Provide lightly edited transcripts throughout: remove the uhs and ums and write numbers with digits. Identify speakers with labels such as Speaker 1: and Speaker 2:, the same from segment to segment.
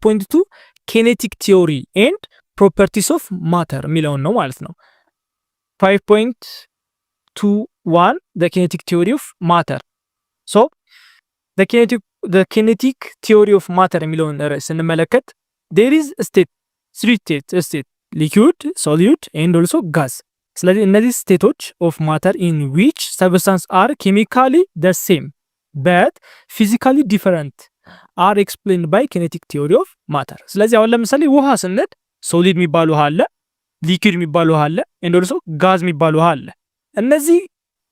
Speaker 1: 5.2 kinetic theory and properties of matter የሚለውን ነው ማለት ነው። 5.21 the kinetic theory of matter። So the kinetic theory of matter የሚለውን ርዕስ ስንመለከት there is state, three state: liquid, solid and also gas። ስለዚህ እነዚህ state ኦች of matter in which substance are chemically the same but physically different are explained by kinetic theory of matter። ስለዚህ አሁን ለምሳሌ ውሃ ስንል solid የሚባል ውሃ አለ፣ liquid የሚባል ውሃ አለ፣ and also gas የሚባል ውሃ አለ። እነዚህ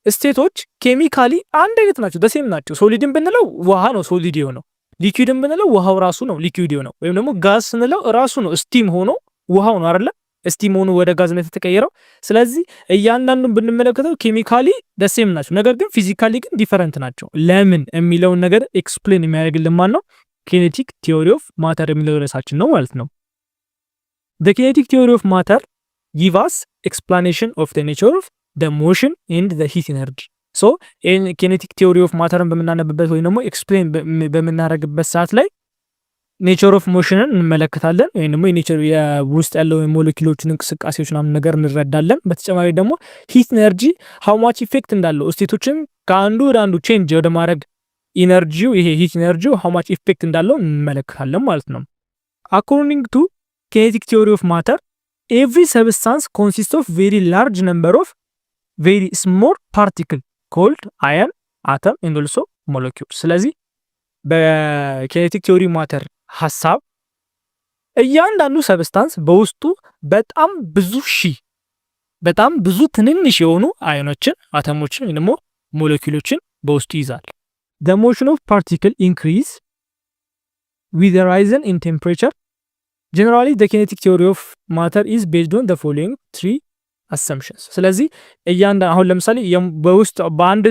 Speaker 1: state ኦች chemically አንድ አይነት ናቸው፣ the same ናቸው። Solid ን ብንለው ውሃ ነው solid የሆነው፣ liquid ን ብንለው ውሃው ራሱ ነው liquid የሆነው፣ ወይም ደግሞ ጋዝ ስንለው ራሱ ነው steam ሆኖ ውሃው ነው አይደለ? Steam ሆኖ ወደ ጋዝነት የተቀየረው። ስለዚህ እያንዳንዱን ብንመለከተው chemically the same ናቸው፣ ነገር ግን physically ግን different ናቸው። ለምን የሚለውን ነገር explain የሚያደርግልን ማን ነው? Kinetic theory of matter የሚለው ርዕሳችን ነው ማለት ነው። The kinetic theory of matter give us explanation of the nature of the motion and the heat energy። So kinetic theory of matter ን በምናነብበት ወይም ደግሞ explain በምናደርግበት ሰዓት ላይ nature of motion ን እንመለከታለን ወይም ደግሞ የ nature የውስጥ ያለው የሞለኪሎችን እንቅስቃሴዎች ምናምን ነገር እንረዳለን። በተጨማሪ ደግሞ heat energy how much effect እንዳለው፣ state ኦችን ከአንዱ ወደ አንዱ change ወደ ማድረግ energy ው፣ ይሄ heat energy ው how much effect እንዳለው እንመለከታለን ማለት ነው። According to kinetic theory of matter, every substance consist of very large number of very small particle called ion, atom and also molecule። ስለዚህ በ kinetic theory matter ሀሳብ እያንዳንዱ substance በውስጡ በጣም ብዙ ሺህ፣ በጣም ብዙ ትንንሽ የሆኑ ion ኦችን፣ አተሞችን ወይ ደግሞ ሞለኪሎችን በውስጡ ይይዛል። The motion of particle increase with a rise in temperature. Generally, the kinetic theory of matter is based on the following three assumptions። ስለዚህ እያንዳ አሁን ለምሳሌ በውስጥ በአንድ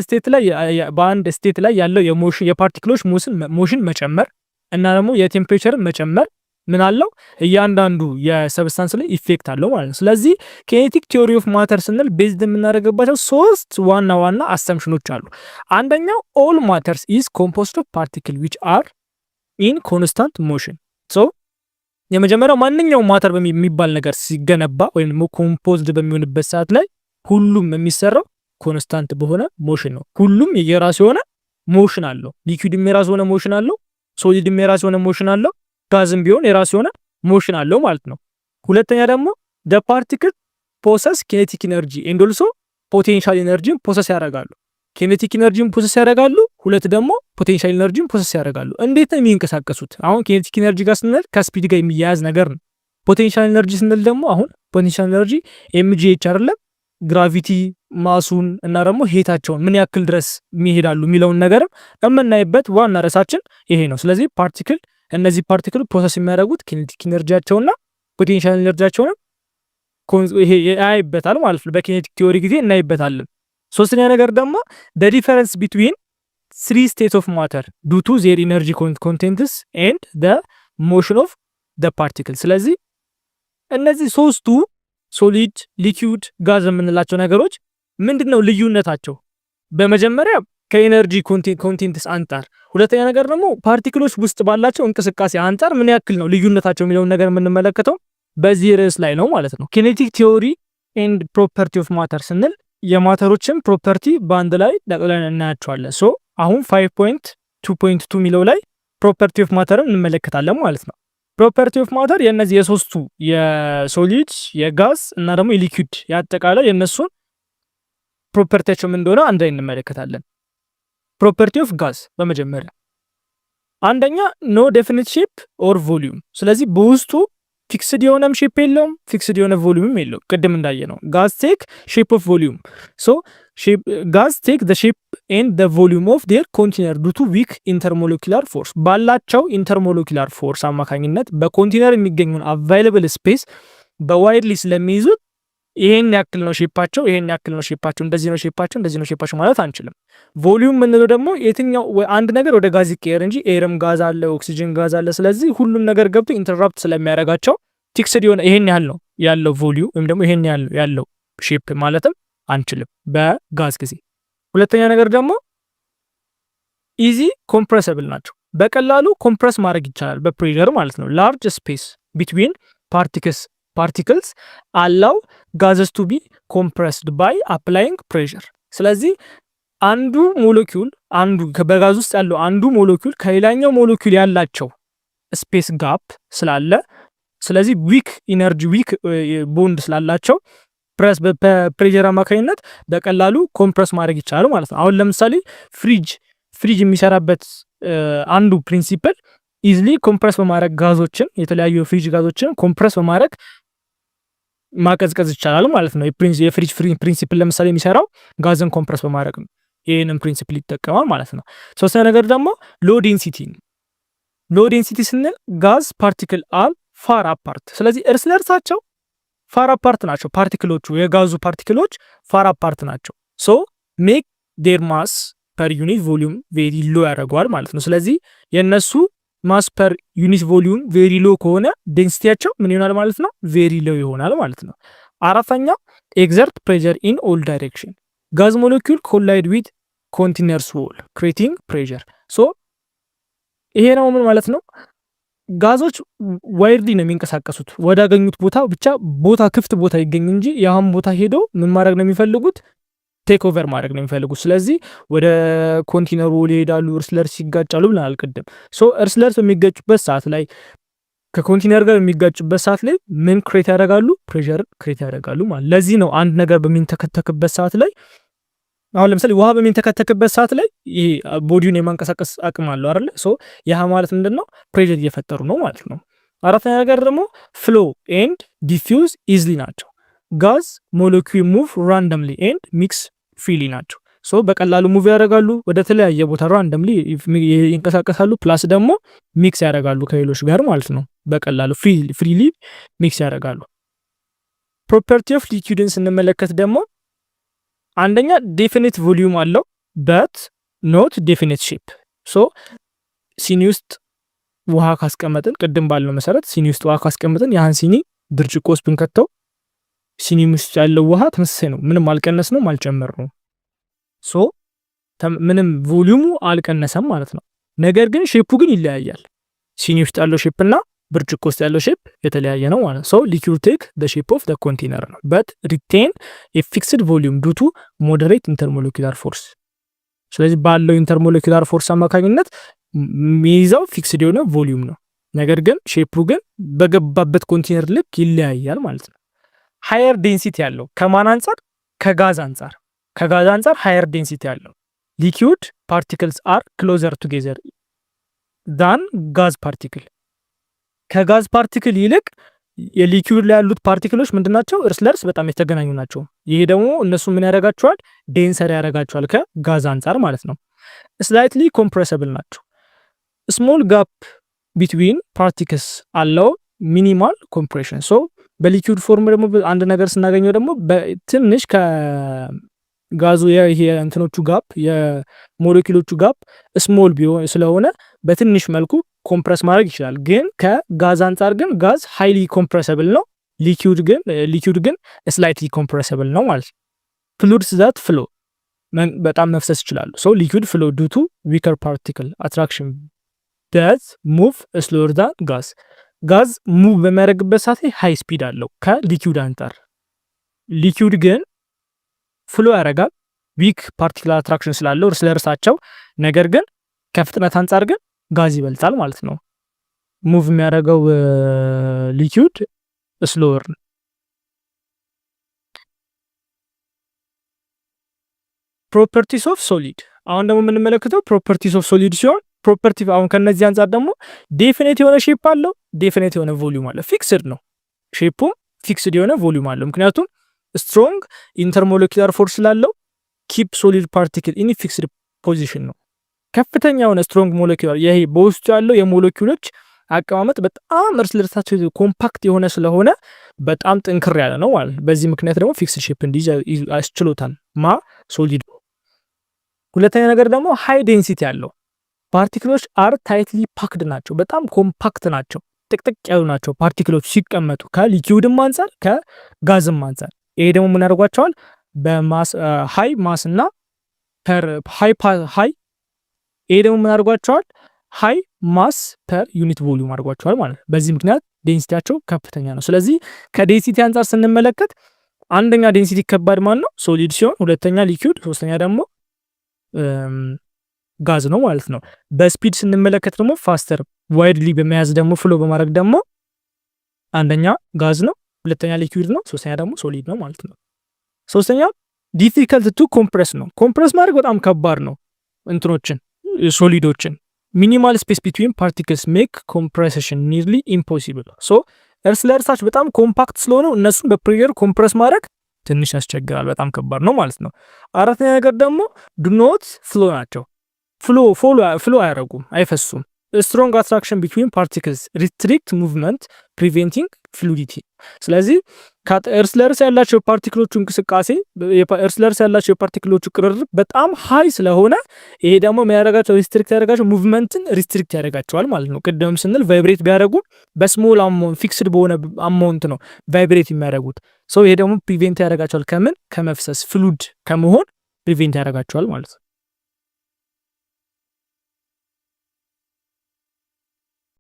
Speaker 1: state ላይ ያለው የ motion፣ የ particle ኦች motion መጨመር እና ደግሞ የ temperature መጨመር ምን አለው? እያንዳንዱ የ substance ላይ effect አለው ማለት ነው። ስለዚህ kinetic theory of matter ስንል based የምናደርግባቸው ሶስት ዋና ዋና assumption ኖች አሉ። አንደኛው all matters is composed of particle which are in constant motion። So የመጀመሪያው ማንኛውም matter የሚባል ነገር ሲገነባ ወይም ደግሞ composed በሚሆንበት ሰዓት ላይ ሁሉም የሚሰራው constant በሆነ motion ነው። ሁሉም የራሱ የሆነ motion አለው። Liquid ም የራሱ የሆነ motion አለው። Solid ም የራሱ የሆነ motion አለው። ጋዝም ቢሆን የራሱ የሆነ motion አለው ማለት ነው። ሁለተኛ ደግሞ the particle possess kinetic energy and also potential energy ን possess ያደርጋሉ። Kinetic energy ን possess ያደርጋሉ። ሁለት ደግሞ potential energy ን possess ያደርጋሉ። እንዴት ነው የሚንቀሳቀሱት? አሁን kinetic energy ጋር ስንል ከ speed ጋር የሚያያዝ ነገር ነው። Potential energy ስንል ደግሞ አሁን potential energy mgh አይደለም፣ gravity mass ኡን እና ደግሞ height ኣቸውን ምን ያክል ድረስ የሚሄዳሉ የሚለውን ነገርም የምናይበት ዋና ርዕሳችን ይሄ ነው። ስለዚህ particle፣ እነዚህ particle possess የሚያደርጉት kinetic energy ያቸውና potential energy ያቸውንም ይሄ ያይበታል ማለት ነው። በ kinetic theory ጊዜ እናይበታለን። ሶስተኛ ነገር ደግሞ the difference between three state of matter due to their energy contents and the motion of the particle። ስለዚህ እነዚህ ሶስቱ solid፣ liquid፣ gas የምንላቸው ነገሮች ምንድን ነው ልዩነታቸው? በመጀመሪያ ከ energy contents አንጻር፣ ሁለተኛ ነገር ደግሞ particle ኦች ውስጥ ባላቸው እንቅስቃሴ አንጻር ምን ያክል ነው ልዩነታቸው የሚለውን ነገር የምንመለከተው በዚህ ርዕስ ላይ ነው ማለት ነው። Kinetic theory and property of matter ስንል የ matter ኦችን property በአንድ ላይ ጠቅለን እናያቸዋለን። So አሁን 5.2.2 የሚለው ላይ property of matter ን እንመለከታለን ማለት ነው። Property of matter የእነዚህ የሶስቱ የ solid፣ የጋዝ እና ደግሞ የ liquid ያጠቃላይ የእነሱን property ያቸው ምን እንደሆነ አንድ ላይ እንመለከታለን። Property of gas በመጀመሪያ አንደኛ no definite shape or volume። ስለዚህ በውስጡ fixed የሆነም shape የለውም፣ fixed የሆነ volume ም የለውም። ቅድም እንዳየነው gas take shape of volume። So gas take the shape and the volume of their container due to weak intermolecular force። ባላቸው intermolecular force አማካኝነት በኮንቴነር የሚገኘውን available space በ widely ስለሚይዙት ይሄን ያክል ነው shape ኣቸው፣ ይሄን ያክል ነው shape ኣቸው፣ እንደዚህ ነው shape ኣቸው፣ እንደዚህ ነው shape ኣቸው ማለት አንችልም። Volume የምንለው ደግሞ የትኛው አንድ ነገር ወደ ጋዝ ይቀየር እንጂ air ም ጋዝ አለ፣ ኦክሲጅን ጋዝ አለ። ስለዚህ ሁሉም ነገር ገብቶ interrupt ስለሚያደርጋቸው fixed የሆነ ይሄን ያህል ነው ያለው volume ወይም ደግሞ ይሄን ያህል ነው ያለው shape ማለትም አንችልም በጋዝ ጊዜ። ሁለተኛ ነገር ደግሞ easy compressible ናቸው። በቀላሉ compress ማድረግ ይቻላል በ pressure ማለት ነው። Large space between particles allow gases to be compressed by applying pressure። ስለዚህ አንዱ ሞለኪውል፣ አንዱ በጋዝ ውስጥ ያለው አንዱ ሞለኪውል ከሌላኛው ሞለኪውል ያላቸው space gap ስላለ፣ ስለዚህ weak energy፣ weak bond ስላላቸው press በ pressure አማካኝነት በቀላሉ compress ማድረግ ይቻላል ማለት ነው። አሁን ለምሳሌ ፍሪጅ የሚሰራበት አንዱ principle easily compress በማድረግ ጋዞችን፣ የተለያዩ የፍሪጅ ጋዞችን compress በማድረግ ማቀዝቀዝ ይቻላል ማለት ነው። የፍሪጅ principle ለምሳሌ የሚሰራው ጋዝን compress በማድረግ ነው። ይህንን principle ይጠቀማል ማለት ነው። ሶስተኛ ነገር ደግሞ low density። Low density ስንል gas particle are far apart። ስለዚህ እርስ ለእርሳቸው far apart ናቸው። Particle ኦቹ፣ የጋዙ particle ኦች far apart ናቸው። So make their mass per unit volume very low ያደርገዋል ማለት ነው። ስለዚህ የእነሱ mass per unit volume very low ከሆነ density ያቸው ምን ይሆናል ማለት ነው? Very low ይሆናል ማለት ነው። አራተኛ exert pressure in all direction። Gas molecule collide with containers wall, creating pressure። So ይሄ ነው ምን ማለት ነው? ጋዞች widely ነው የሚንቀሳቀሱት። ወዳገኙት ቦታ ብቻ፣ ቦታ ክፍት ቦታ ይገኝ እንጂ ያህም ቦታ ሄደው ምን ማድረግ ነው የሚፈልጉት? Take over ማድረግ ነው የሚፈልጉት። ስለዚህ ወደ ኮንቴነሩ ይሄዳሉ፣ እርስ ለእርስ ይጋጫሉ ብለናል ቅድም። So እርስ ለእርስ በሚጋጩበት ሰዓት ላይ፣ ከኮንቴነር ጋር በሚጋጩበት ሰዓት ላይ ምን create ያደርጋሉ? Pressure create ያደርጋሉ ማለት። ለዚህ ነው አንድ ነገር በሚንተከተክበት ሰዓት ላይ፣ አሁን ለምሳሌ ውሃ በሚንተከተክበት ሰዓት ላይ ይሄ body ውን የማንቀሳቀስ አቅም አለው አይደለ? So ይህ ማለት ምንድን ነው? Pressure እየፈጠሩ ነው ማለት ነው። አራተኛ ነገር ደግሞ flow and diffuse easily ናቸው። Gas molecule move randomly and mix freely ናቸው። So በቀላሉ move ያደርጋሉ፣ ወደ ተለያየ ቦታ randomly ይንቀሳቀሳሉ። Plus ደግሞ mix ያደርጋሉ ከሌሎች ጋር ማለት ነው። በቀላሉ freely mix ያደርጋሉ። Property of liquid ን ስንመለከት ደግሞ አንደኛ definite volume አለው but not definite shape። So ሲኒ ውስጥ ውሃ ካስቀመጥን፣ ቅድም ባልነው መሰረት ሲኒ ውስጥ ውሃ ካስቀመጥን፣ ያህን ሲኒ ብርጭቆ ውስጥ ብንከተው ሲኒ ውስጥ ያለው ውሃ ተመሳሳይ ነው። ምንም አልቀነስነውም፣ አልጨመርነውም። So ምንም volume ኡ አልቀነሰም ማለት ነው። ነገር ግን shape ኡ ግን ይለያያል። ሲኒ ውስጥ ያለው shape እና ብርጭቆ ውስጥ ያለው shape የተለያየ ነው ማለት ነው። So liquid take the shape of the container ነው but retain a fixed volume due to moderate intermolecular force። ስለዚህ ባለው intermolecular force አማካኝነት የሚይዘው fixed የሆነ volume ነው። ነገር ግን shape ኡ ግን በገባበት ኮንቴነር ልክ ይለያያል ማለት ነው። Higher density ያለው ከማን አንጻር? ከጋዝ አንጻር። ከጋዝ አንጻር higher density ያለው፣ liquid particles are closer together than gas particle። ከጋዝ particle ይልቅ የ liquid ላይ ያሉት particle ኦች ምንድናቸው? እርስ ለእርስ በጣም የተገናኙ ናቸው። ይሄ ደግሞ እነሱ ምን ያደርጋቸዋል? Denser ያደርጋቸዋል ከጋዝ አንጻር ማለት ነው። Slightly compressible ናቸው። Small gap between particles allow minimal compression። So በ liquid form ደግሞ አንድ ነገር ስናገኘው ደግሞ ትንሽ ከጋዙ ይሄ እንትኖቹ gap፣ የሞለኪሎቹ gap small ቢሆን ስለሆነ በትንሽ መልኩ compress ማድረግ ይችላል። ግን ከጋዝ አንጻር ግን ጋዝ highly compressible ነው። Liquid ግን slightly compressible ነው ማለት ነው። Fluids that flow፣ በጣም መፍሰስ ይችላሉ። So liquid flow due to weaker particle attraction does move slower than gas። ጋዝ move በሚያደርግበት ሰዓት high speed አለው ከ liquid አንጻር። Liquid ግን flow ያደርጋል weak particle attraction ስላለው እርስ ለእርሳቸው፣ ነገር ግን ከፍጥነት አንጻር ግን ጋዝ ይበልጣል ማለት ነው። Move የሚያደርገው liquid slower ነው። Properties of solid። አሁን ደግሞ የምንመለከተው properties of solid ሲሆን property አሁን ከነዚህ አንጻር ደግሞ definite የሆነ shape አለው፣ definite የሆነ volume አለው። Fixed ነው shape ኡም፣ fixed የሆነ volume አለው። ምክንያቱም strong intermolecular force ስላለው keep solid particle in fixed position ነው። ከፍተኛ የሆነ strong molecular፣ ይሄ በውስጡ ያለው የሞለኪውሎች አቀማመጥ በጣም እርስ ለርሳቸው compact የሆነ ስለሆነ በጣም ጥንክር ያለ ነው ማለት ነው። በዚህ ምክንያት ደግሞ fixed shape እንዲይዝ አስችሎታል ማ solid። ሁለተኛ ነገር ደግሞ high density ያለው፣ particle ኦች are tightly packed ናቸው። በጣም compact ናቸው፣ ጥቅጥቅ ያሉ ናቸው particle ኦች ሲቀመጡ ከ liquid ም አንጻር ከጋዝም አንጻር። ይሄ ደግሞ ምን ያደርጓቸዋል? በ mass high mass እና per high high ይሄ ደግሞ ምን ያደርጓቸዋል? High mass per unit volume አድርጓቸዋል ማለት ነው። በዚህ ምክንያት density ያቸው ከፍተኛ ነው። ስለዚህ ከ density አንጻር ስንመለከት አንደኛ density ከባድ ማን ነው? Solid ሲሆን፣ ሁለተኛ liquid፣ ሶስተኛ ደግሞ ጋዝ ነው ማለት ነው። በ speed ስንመለከት ደግሞ faster widely በመያዝ ደግሞ flow በማድረግ ደግሞ አንደኛ ጋዝ ነው፣ ሁለተኛ liquid ነው፣ ሶስተኛ ደግሞ solid ነው ማለት ነው። ሶስተኛ difficult to compress ነው። Compress ማድረግ በጣም ከባድ ነው እንትኖችን solid ኦችን። Minimal space between particles make compression nearly impossible። So እርስ ለእርሳቸው በጣም compact ስለሆኑ እነሱን በ pressure compress ማድረግ ትንሽ ያስቸግራል፣ በጣም ከባድ ነው ማለት ነው። አራተኛ ነገር ደግሞ do not flow ናቸው። Flow አያደርጉም፣ አይፈሱም። Strong attraction between particles restrict movement, preventing fluidity። ስለዚህ እርስ ለእርስ ያላቸው particle ኦቹ እንቅስቃሴ፣ እርስ ለእርስ ያላቸው የ particle ኦቹ ቅርርብ በጣም high ስለሆነ ይሄ ደግሞ የሚያደርጋቸው restrict ያደርጋቸው movement ን restrict ያደርጋቸዋል ማለት ነው። ቅድም ስንል vibrate ቢያደርጉ በ small amount፣ fixed በሆነ amount ነው vibrate የሚያደርጉት። So ይሄ ደግሞ prevent ያደርጋቸዋል ከምን? ከመፍሰስ፣ fluid ከመሆን prevent ያደርጋቸዋል ማለት ነው።